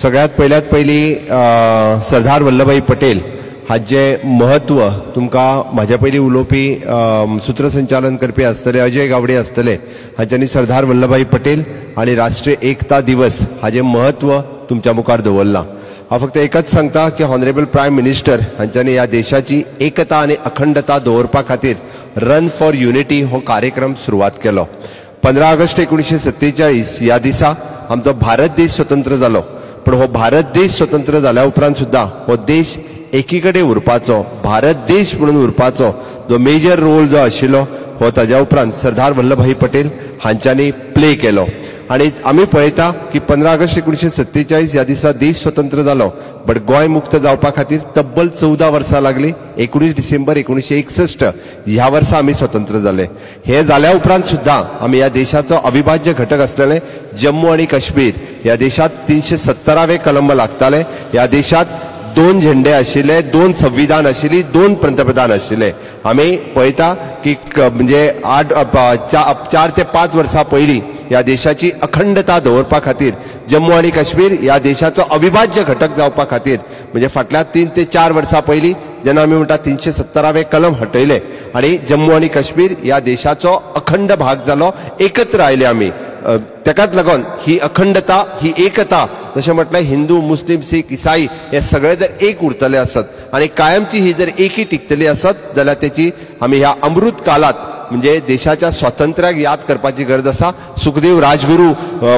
सगळ्यात पयल्यात पयलीं सरदार वल्लभभाई पटेल हाजें म्हत्व तुमकां म्हाज्या पयलीं उलोवपी सुत्रसंचालन करपी आसतले अजय गावडे आसतले, हांच्यांनी सरदार वल्लभभाई पटेल आनी राष्ट्रीय एकता दिवस हाजें म्हत्व तुमच्या मुखार दवरलां. हांव फक्त एकच सांगता की ऑनरेबल प्रायम मिनिस्टर हांच्यांनी ह्या देशाची एकता आनी अखंडता दवरपा खातीर रन फॉर युनिटी हो कार्यक्रम सुरवात केलो. 15 ऑगस्ट 1947 ह्या दिसा आमचो भारत देश स्वतंत्र जालो, पण हो भारत देश स्वतंत्र जाल्या उपरांत सुद्दां हो देश एकी कडेन उरपाचो, भारत देश म्हणून उरपाचो जो मेजर रोल जो आशिल्लो हो ताज्या उपरांत सरदार वल्लभभाई पटेल हांच्यांनी प्ले केलो. आनी आमी पळयता की 15 ऑगस्ट 1947 ह्या दिसा देश स्वतंत्र जालो, बट गोंय मुक्त जावपा खातीर तब्बल 14 वर्सां लागली. 19 डिसेंबर 1961 ह्या वर्सा आमी स्वतंत्र जाले. हे जाल्या उपरांत सुद्दां आमी ह्या देशाचो अविभाज्य घटक आसलेले जम्मू आनी काश्मीर ह्या देशांत 370वें कलम लागताले. ह्या देशांत 2 झेंडे आशिल्ले, 2 संविधान आशिल्ली, 2 पंतप्रधान आशिल्ले. आमी पळयता की म्हणजे 4 ते 5 वर्सां पयलीं ह्या देशाची अखंडता दवरपा खातीर जम्मू आनी काश्मीर ह्या देशाचो अविभाज्य घटक जावपा खातीर म्हणजे फाटल्या 3 ते 4 वर्सां पयलीं जेन्ना आमी म्हणटा 370वें कलम हटयलें आनी जम्मू आनी काश्मीर ह्या देशाचो अखंड भाग जालो, एकत्र आयले आमी. तेकाच लागून ही अखंडता, ही एकता, जशें म्हटलें हिंदू, मुस्लीम, सीख, इसाई हे सगळे जर एक उरतले आसत आनी कायमची ही जर एकी टिकतली आसत जाल्यार तेची आमी ह्या अमृत कालात म्हणजे देशाच्या स्वातंत्र्याक याद करपाची गरज आसा. सुखदेव राजगुरू,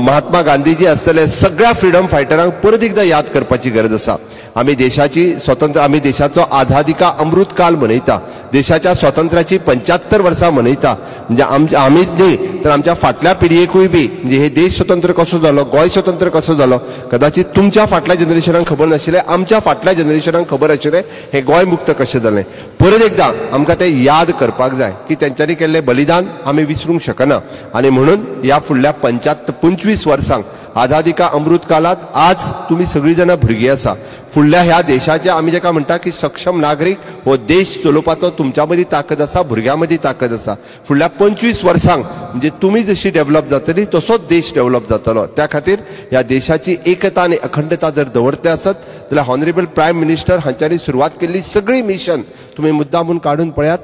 महात्मा गांधीजी आसतले, सगळ्या फ्रिडम फायटरांक परत एकदां याद करपाची गरज आसा. आमी देशाची स्वतंत्र, आमी देशाचो आझादी का अमृत काल मनयता, देशाच्या स्वातंत्र्याची 75 वर्सां मनयता. म्हणजे आमीच न्ही तर आमच्या फाटल्या पिळगेकूय बी म्हणजे हे देश स्वतंत्र कसो जालो, गोंय स्वतंत्र कसो जालो, कदाचित तुमच्या फाटल्या जनरेशनाक खबर नाशिल्लें, आमच्या फाटल्या जनरेशनाक खबर आशिल्लें हें गोंय मुक्त कशें जालें. परत एकदां आमकां तें याद करपाक जाय की तेंच्यांनी केल्लें बलिदान आमी विसरूंक शकना. आनी म्हणून ह्या फुडल्या 25 वर्सांक आझादी का अमृत कालात आज तुमी सगळीं जाणां भुरगीं आसा. फुडल्या ह्या देशाचे आमी जेका म्हणटा की सक्षम नागरीक हो देश चलोवपाचो तुमच्या मदीं ताकद आसा, भुरग्यां मदीं ताकद आसा. फुडल्या 25 वर्सांक म्हणजे तुमी जशी डेव्हलप जातली तसोच देश डेव्हलप जातलो. त्या खातीर ह्या देशाची एकता आनी अखंडता जर दवरतले आसत जाल्यार ऑनरेबल प्रायम मिनिस्टर हांच्यांनी सुरवात केल्ली सगळी मिशन तुमी मुद्दामून काडून पळयात.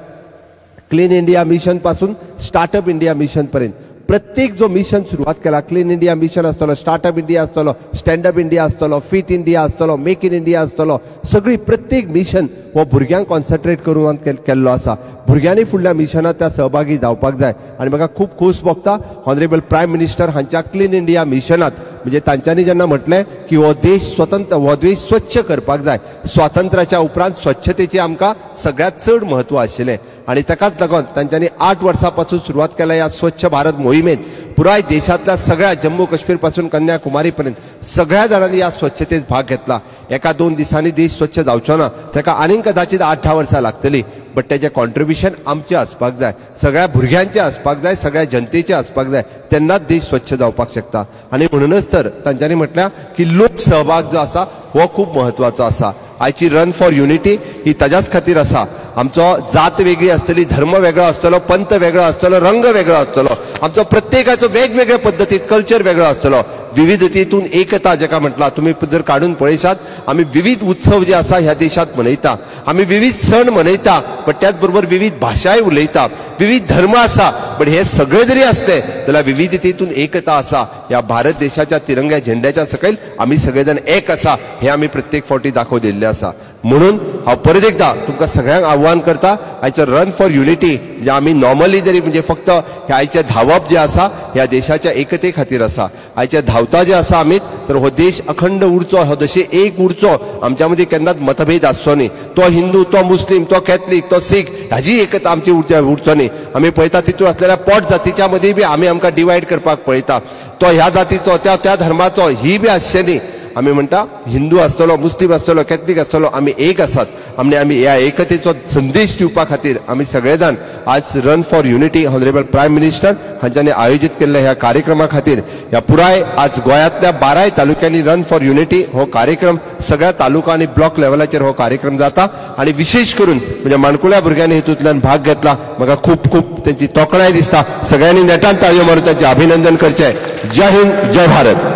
क्लीन इंडिया मिशन पासून स्टार्टअप इंडिया मिशन पर्यंत प्रत्येक जो मिशन सुरवात केला, क्लीन इंडिया मिशन आसतलो, स्टार्टअप इंडिया आसतलो, स्टँडअप इंडिया आसतलो, फिट इंडिया आसतलो, मेक इन इंडिया आसतलो, सगळी प्रत्येक मिशन हो भुरग्यांक कॉन्सन्ट्रेट करून केल्लो आसा. भुरग्यांनी फुडल्या मिशनात त्या सहभागी जावपाक जाय. आनी म्हाका खूब खोस भोगता ऑनरेबल प्रायम मिनिस्टर हांच्या क्लीन इंडिया मिशनात म्हणजे तांच्यांनी जेन्ना म्हटलें की हो देश स्वतंत्र, हो देश स्वच्छ करपाक जाय, स्वातंत्र्याच्या उपरांत स्वच्छतेचें आमकां सगळ्यांत चड म्हत्व आशिल्लें आनी ताकाच लागून तांच्यांनी 8 वर्सां पासून सुरवात केल्या ह्या स्वच्छ भारत मोहिमेंत. पुराय देशांतल्या सगळ्या जम्मू काश्मीर पासून कन्याकुमारी पर्यंत सगळ्या जाणांनी ह्या स्वच्छतेत भाग घेतला. 1-2 दिसांनी देश स्वच्छ जावचो ना, ताका आनीक कदाचित 8-10 वर्सां लागतली, बट तेजें कॉन्ट्रिब्युशन आमचें आसपाक जाय, सगळ्या भुरग्यांचें आसपाक जाय, सगळ्या जनतेचें आसपाक जाय, तेन्नाच देश स्वच्छ जावपाक शकता. आनी म्हणूनच तर तांच्यांनी म्हटल्यार की लोक सहभाग जो आसा हो खूब म्हत्वाचो आसा. आयची रन फॉर युनिटी ही ताज्याच खातीर आसा. आमचो जात वेगळी आसतली, धर्म वेगळो आसतलो, पंथ वेगळो आसतलो, रंग वेगळो आसतलो, आमचो प्रत्येकाचो वेगवेगळ्या पद्दतीत कल्चर वेगळो आसतलो. विविधतेतून एकता जेका म्हटलां तुमी जर काडून पळयशात, आमी विविध उत्सव जे आसा ह्या देशांत मनयता, आमी विविध सण मनयता, बट त्याच बरोबर विविध भाशाय उलयता, विविध धर्म आसा, बट हे सगळे जरी आसले जाल्यार विविधतेतून एकता आसा. ह्या भारत देशाच्या तिरंग्या झेंड्याच्या सकयल आमी सगळे जाण एक आसा हे आमी प्रत्येक फावटी दाखोवन दिल्लें आसा. म्हणून हांव परत एकदां तुमकां सगळ्यांक आव्हान करता, आयचो रन फॉर युनिटी म्हणजे आमी नॉर्मली जरी म्हणजे फक्त हे आयचें धांवप जें आसा ह्या देशाच्या एकते खातीर आसा. आयचें धांवता जें आसा आमी तर हो देश अखंड उरचो, हो जशें एक उरचो, आमच्या मदीं केन्नाच मतभेद आसचो न्ही. तो हिंदू, तो मुस्लीम, तो कॅथलीक, तो सीख, हाजी एकता आमची उरचो न्ही. आमी पळयता तितून आसलेल्या पोट जातीच्या मदीं बी आमी आमकां डिवायड करपाक पळयता, तो ह्या जातीचो, त्या त्या धर्माचो, ही बी आसचें न्ही. आमी म्हणटा हिंदू आसतलो, मुस्लीम आसतलो, कॅथलीक आसतलो, आमी एक आसात. आनी आमी ह्या एकतेचो संदेश दिवपा खातीर आमी सगळे जाण आज run for unity honourable prime minister हांच्यांनी आयोजीत केल्ल्या ह्या कार्यक्रमा खातीर ह्या पुराय आज गोंयांतल्या 12 तालुक्यांनी रन फॉर युनिटी हो कार्यक्रम सगळ्या तालुका आनी ब्लॉक लेवलाचेर हो कार्यक्रम जाता. आनी विशेष करून म्हणजे माणकुल्या भुरग्यांनी हितूंतल्यान भाग घेतला, म्हाका खूब खूब तेंची तोखणाय दिसता. सगळ्यांनी नेटान ताळयो मारून तांचें अभिनंदन करचें. जय हिंद, जय भारत.